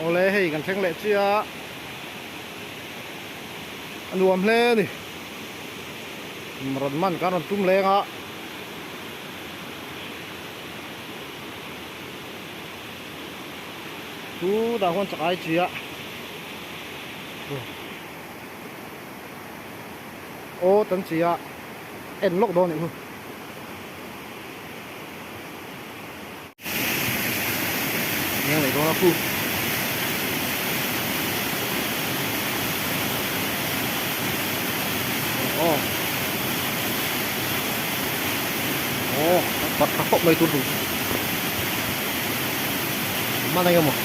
Awle hei kan thleng leh chiah a, a nuam hle a ni. Rawn man kan rawn tum leng a. Chutah khuan chakai chi a. Aw tan chi a en lawk dawn nih chu. Eng leh dawn a khu. Aw. Aw, pat tha khawp mai tur chu. Man eng emaw.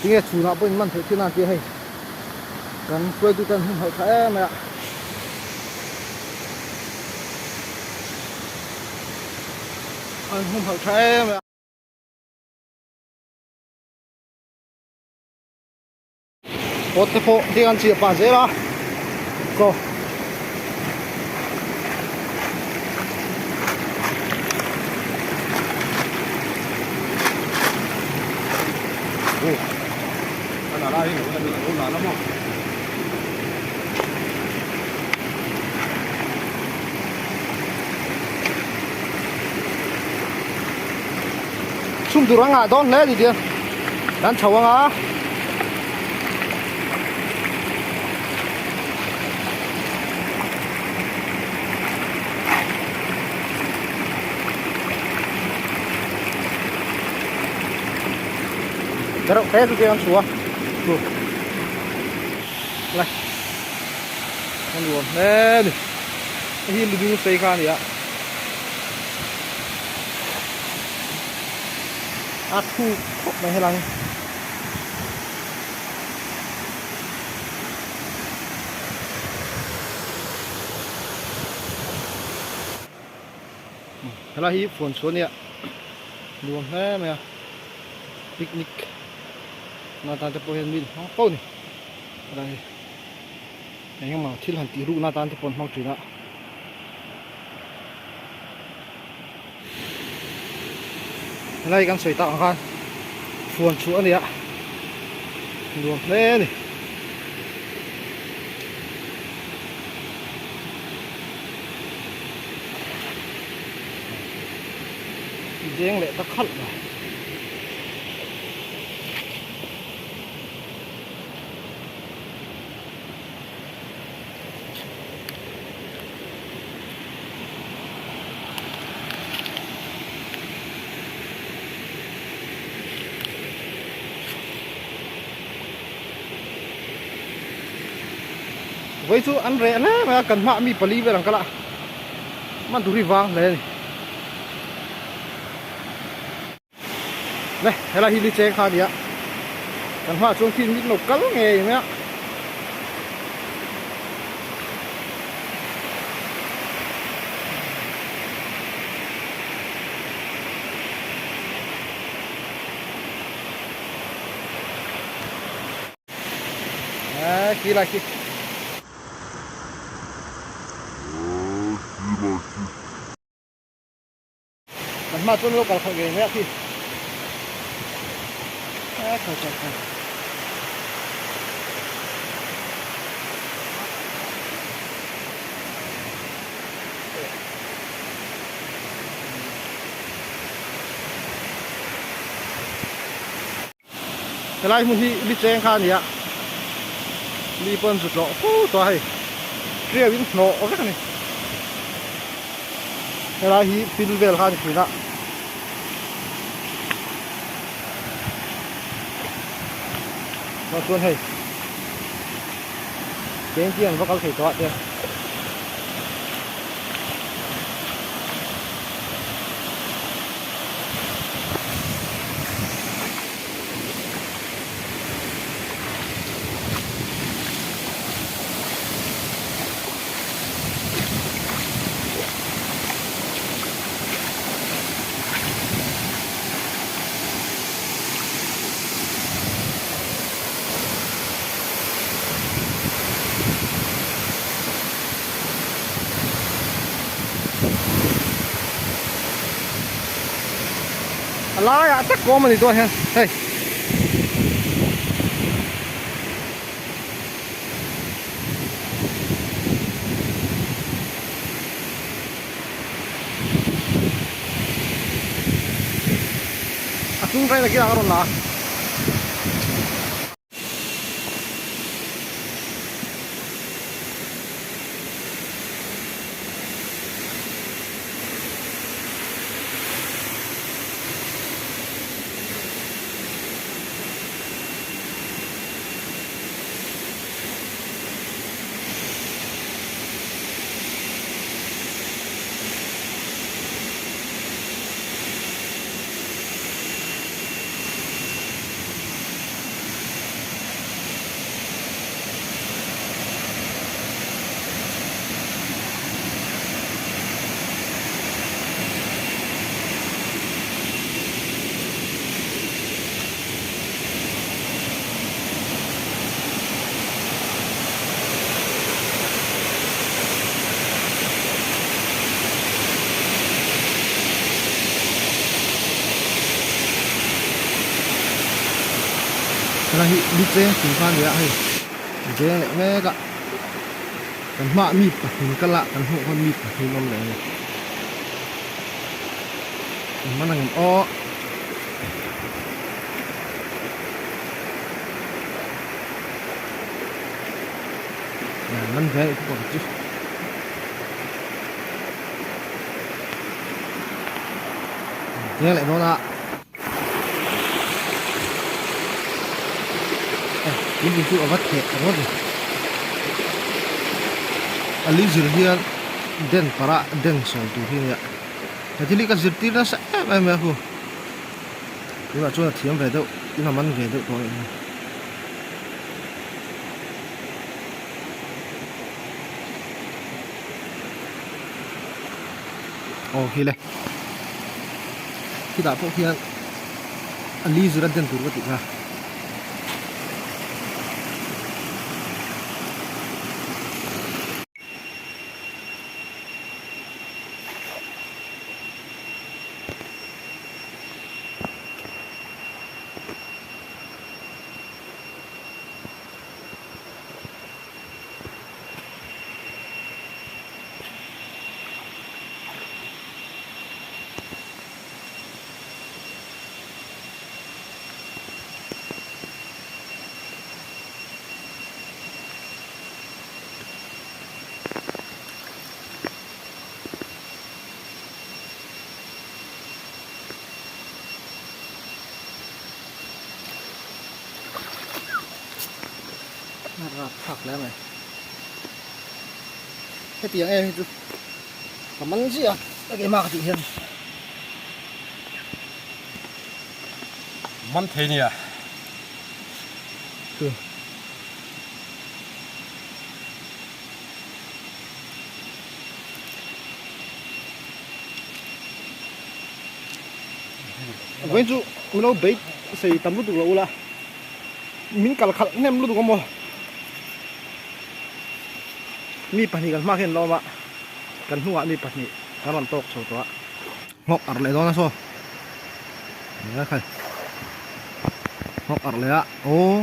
Tinge chhunah pawh in man theih thin a tia hei kan hruaitu ten hun hauh tha em mai a. An hun hauh tha em mai a. Pot te pawh ding an chiah pah zel a chaw Chhum tur a ngah dawn hle a ni tia kan chho anga. Reuh te chu kan chhuah a chu lai a nuam hle a ni hei hi lu sei kha a ni a. A thuk khawp mai helai hi. Helai hi phuan chhuah a nia nuam hle mai a picnic na tan te pawh hian mi hmang fo a ni helai hi eng emaw thil han tih rukna tan te pawh an hmang thin a. Helai kan sawi tak ang khan fuan chhuah a ni a nuam hle a ni. Deng leh ta khalh mai. Vawi chu an reh hle mai a kan hma mi pali vel ang kal a hman tur hi vang hle a ni le helai hi li cheng kha a ni a kan hmaah chuan khi mit lo kal ngei mai a. Khi lai khi. Kan hma chuan lo kal khalh ngei mai a khi. A kal kal kal. Helai hmun hi li cheng kha a ni a, li pawn zu tlawh fo tawh a hei, hriau in hnawh vek a ni. Helai hi pil vel kha a ni thin a. Tah chuan hei Chengti an va kal thei tawh ah te. A laiah tak awm a ni dawn hian hei. A chung rain a kilah a rawn la a. Helai hi li cheng thing kha a ni a hei deng leh mek a kan hmaah mi pahnih kal a kan hmuh khan mi pahnih an awm leh a ni engman ang em aw. Man ve anih chu pakhat chu. Deng leh dawn a. Tun chu a va theh ta rawt a ni. A li zir hian den parah den sawi tur hi a nia. He thil hi ka zirtir nasa em em mai a khu. Tunah chuan a thiam ve deuh in a man ve deuh tawh a nih hi. Aw khi le. Khitah pawh khian a li zir a den tur ka tih kha. A rap thlak hle mai hetiang em hi chu ka man chiah a keimah ka tih hian man thei nia chu. Vawiin chu min lo bait sei tam lutuk lo ula min kal khalh hnem lutuk a maw mi pahnih kan hma khian an awm a kan hnungah mi pahnih kan rawn tawk chho tawh a nghawk arh leh dawn a saw nia khai nghawk arh leh a aw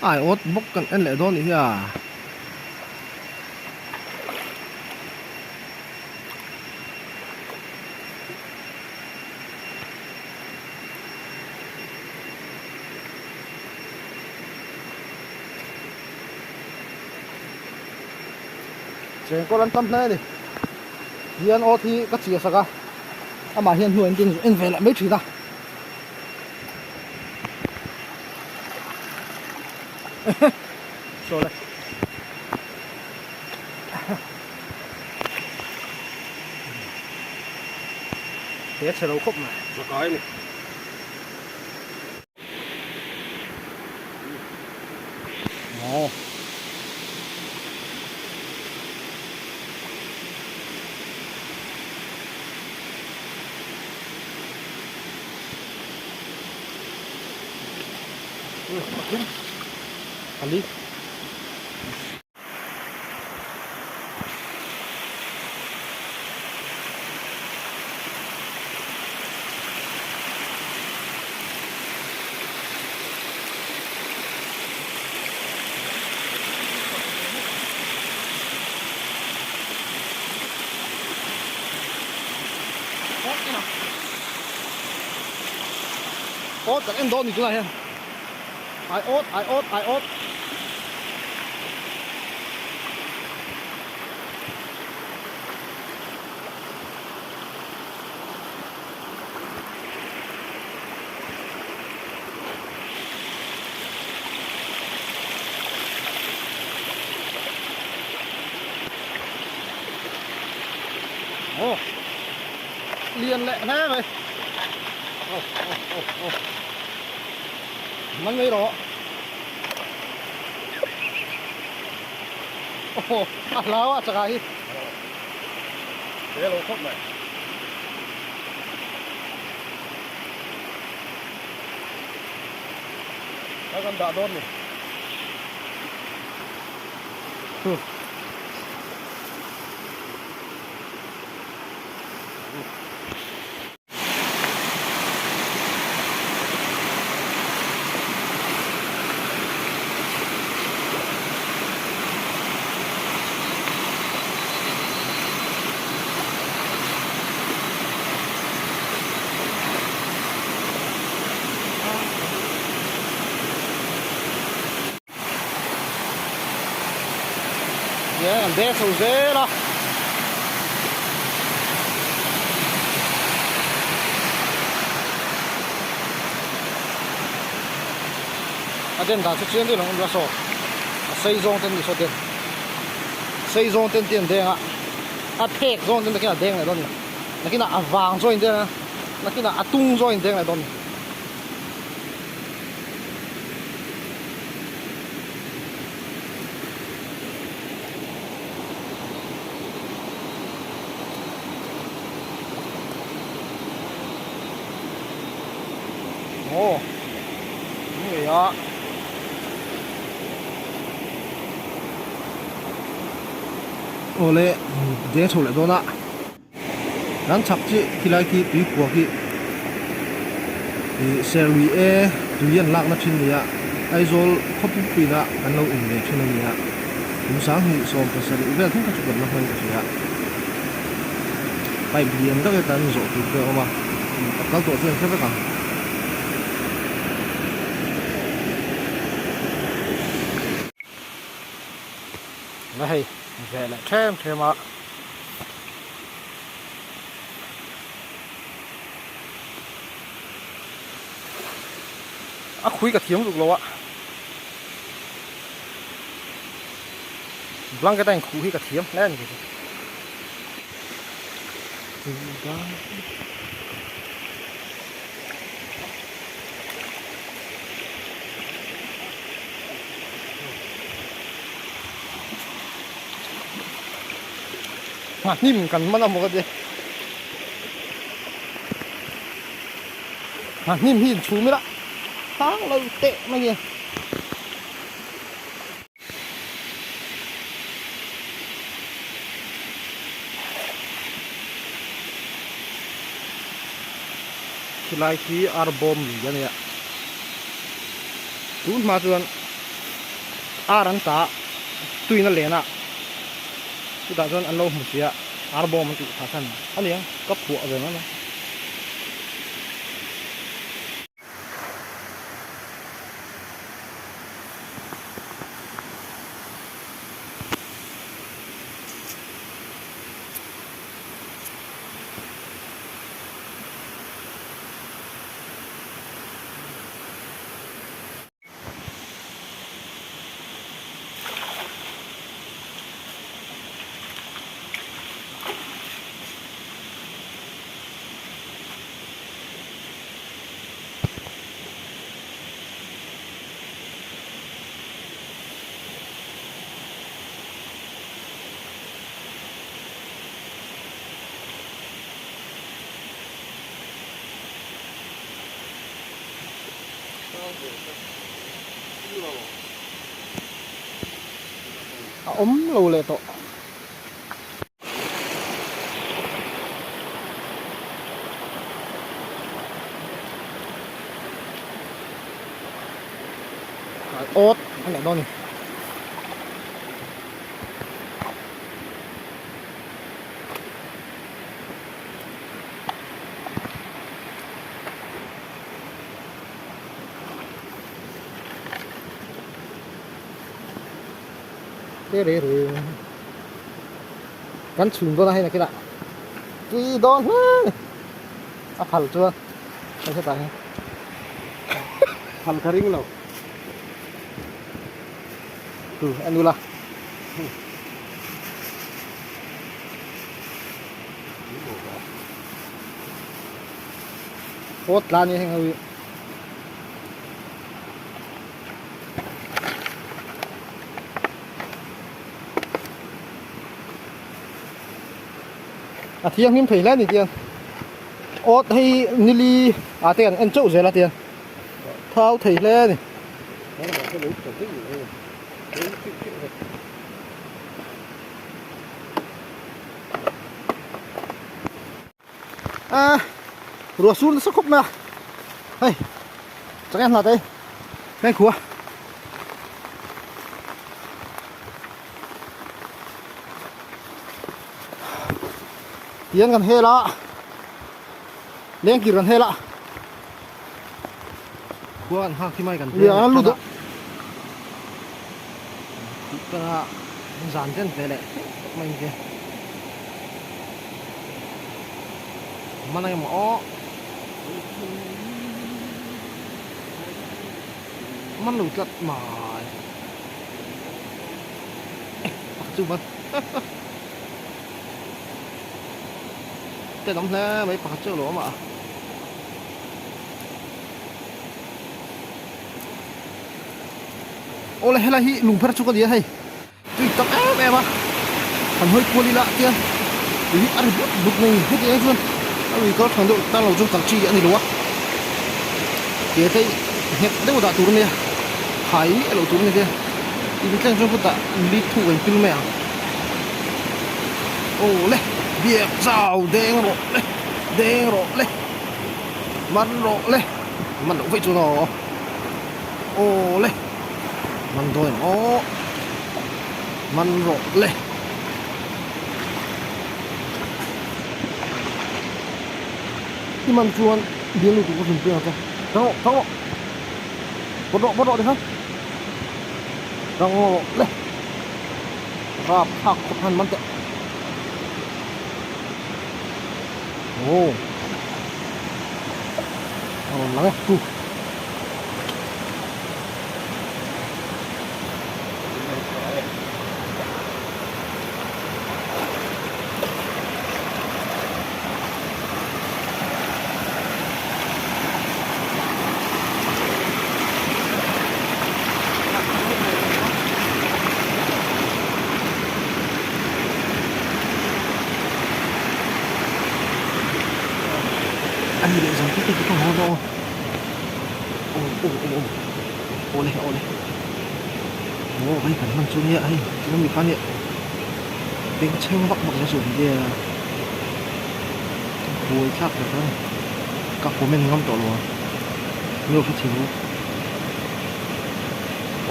ai awt bawk kan en leh dawn nih hi a. Chengkawl an tam hle a ni hian awt hi ka chhiah sak a amah hian hnuai an tin en ve leh mai thin a. Saw le. He chhe lo khawp mai. Chakai a ni. Aw. Ali. Awt kan en dawn ni tunah hian ai awt ai awt ai awt. Ồ, liền lẹ thế vậy. Ồ, ồ, ồ, ồ. Mang ngay đó. Ồ, a hlau a chakah hi. He lo khawp mai. A kan dah dawn ni. Huh. Ye an deng chho zel a. A den dan chu chiang deuh lo awm lo a saw a sei zawng ten ni saw den sei zawng ten te an deng a a phek zawng ten nakinah a deng leh dawn a ni nakinah a vang zawng in deng a nakinah a tung zawng in deng leh dawn a ni. Aw ngei a awle deng chho leh dawn a kan chhak chi khilai khi tui kua khi ih serlui e tui an lakna thin a ni a Aizawl khawpui puiin ah kan lo in ve thin a ni a kum 2017 vel thleng kha chu kan la hman ka hria pipe lian deuh hi tan zawh tur te a awm a a kal tawh chuan hre vek ang. Na hei ve leh them them a. A khui ka thiam ruk lo a. Blanket a inkhuh hi ka thiam hle a ni. Ngahnim kan man a maw ka ti. Ngahnim hi inchhum ila hang lo teh mai nge. Khilai khi ar bawm lui a nia. Tun hma chuan ar an ta tuina len a chutah chuan an lo hmu si a ar bawm an tih phah khan a nia ka phuah ve mai mai. A awm lo leh tawh. Awt a leh dawn a ni. Kan chhun dawn a hei nakinah tui dawn hle a ni a phal chuan hei hetah hian phal ka ring lo tu en ula. Awt tla ania heng ho hi. A thianghlim thei hle a ni tiang awt hei nili ah te kan en chauh zel a tiang thau thei hle a ni. A ruah sur nasa khawp mai a hei chang em hna te heng khua tiang kan hel a lengkir kan hel a khua kan nghak hi mai kan veng a lut a tih zan ten ve leh mai ang che. Man ang emaw aw man lo tlat mai pakhat chu man ten awm hle mai pakhat chu a lo awm a awle helai hi lungpher chu ka ni a hei. Tui tak em em a, han hawi kual ila tia tui hi a ri but but mai heti ang chuan a lui kal thang deuh tan lo chu kal chi a ni lo a, ke te nghet deuh dah tur a nia, hai miah loh tur a ni tia in tleng chuan khutah li thuk a inpil mai ang. Aw le biak chau deng rawh le deng rawh le man rawh le man loh vaih chuan aw aw le. Man dawn em aw man rawh le. I man chuan bial lutuk ka zun peng ang che. Tang rawh tang rawh pawt rawh pawt rawh tikhan tang rawh le rap thlak khawp han man teh. Aw a rawn lang e tu. Ani leh zan te te ka haw dawn. Aw aw aw aw awle awle aw hei kan hman chu nia hei tuna mi kha nia beng chheng vak vak chu awm nia buai thlak tak a ni ka comment ngam tawh lo a mi lo hre thei lo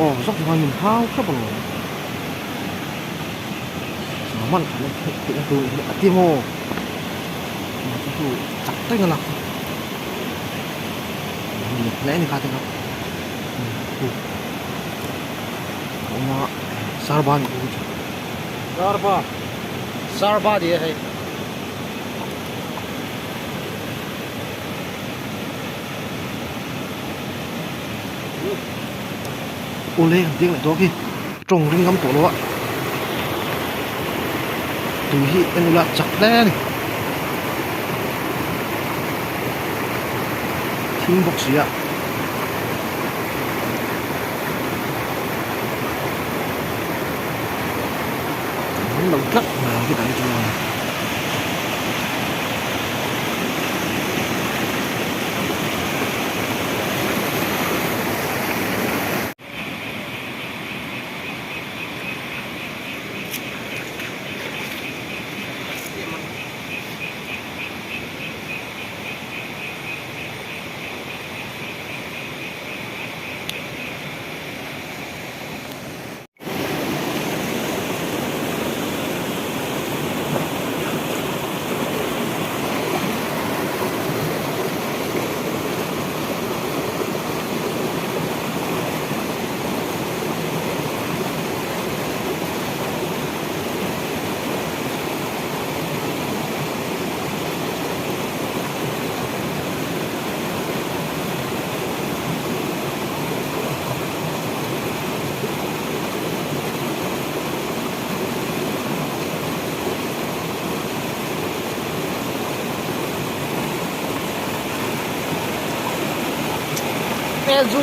aw zawk zawk a min hau hrep alawm hman khat na theih na tur a ti maw chu chak reng a lak chu. Hle a ni kha te kha awm a sarba nih bawk chu sarba sarba tih a hei awle an ding leh tawh khi tawng ring ngam tawh lo a tui hi en ula chak hle a ni. Thing bawk si a. An lo tlat mai ang khitah hi chuan. hmel chu.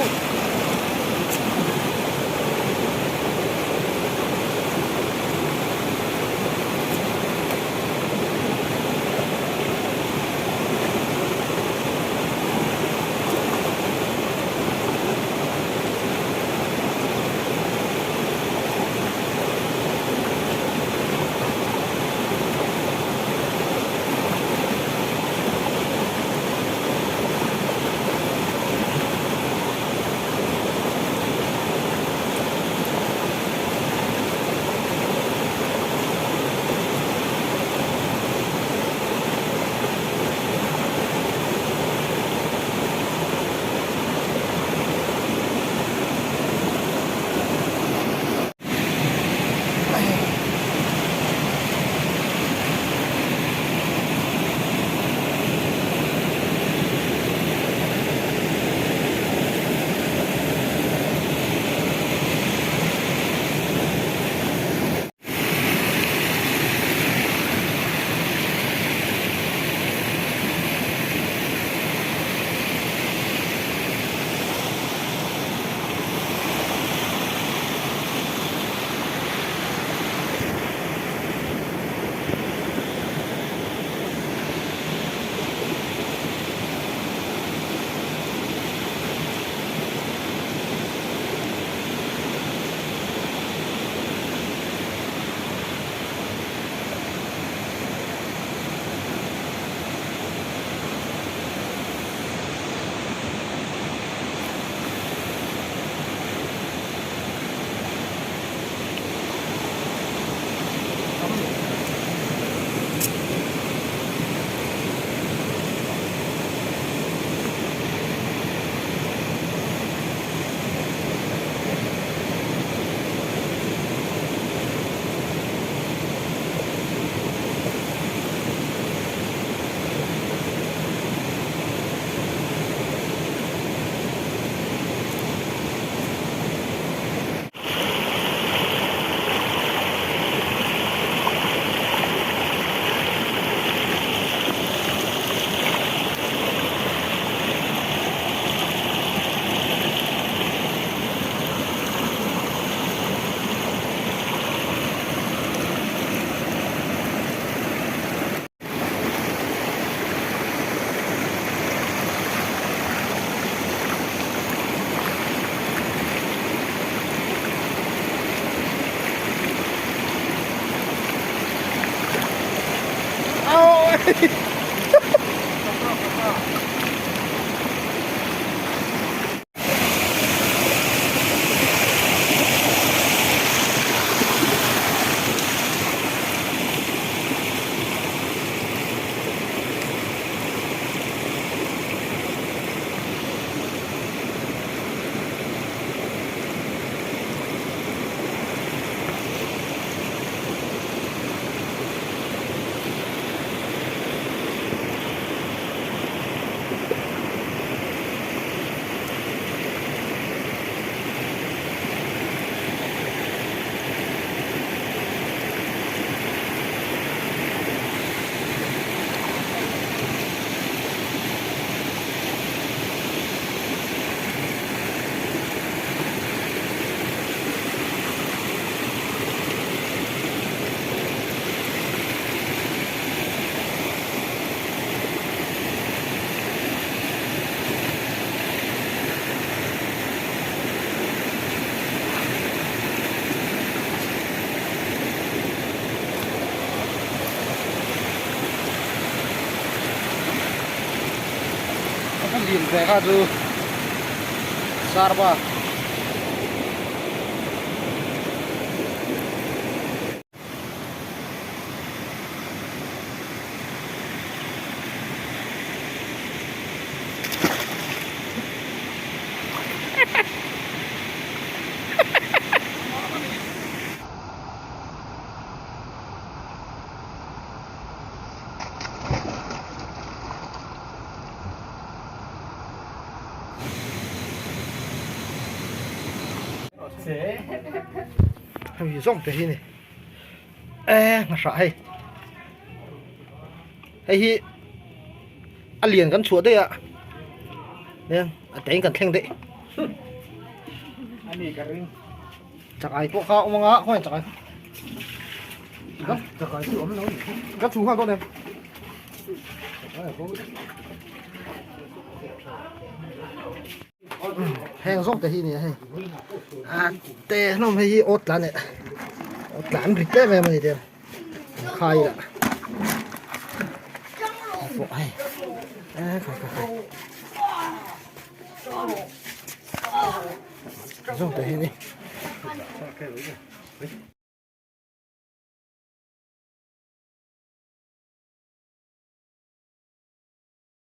Lian ve kha chu sarba. Hemi zawng te hi ni e hna hei hei hi a lian kan chhuah daih a nia a teng kan thleng daih. Ani ka ring. Chakai pawh kha awm anga khawngaih chakai. Chakai chu awm lo ni. Ka chhung nghal dawn em? Heng zawng te hi ni hei. A te hlawm hei hi awt tlan eh. Awt tlan rit em em a ni te. Khai la. Pawh hei. E khai khai khai. Zawng te hi ni.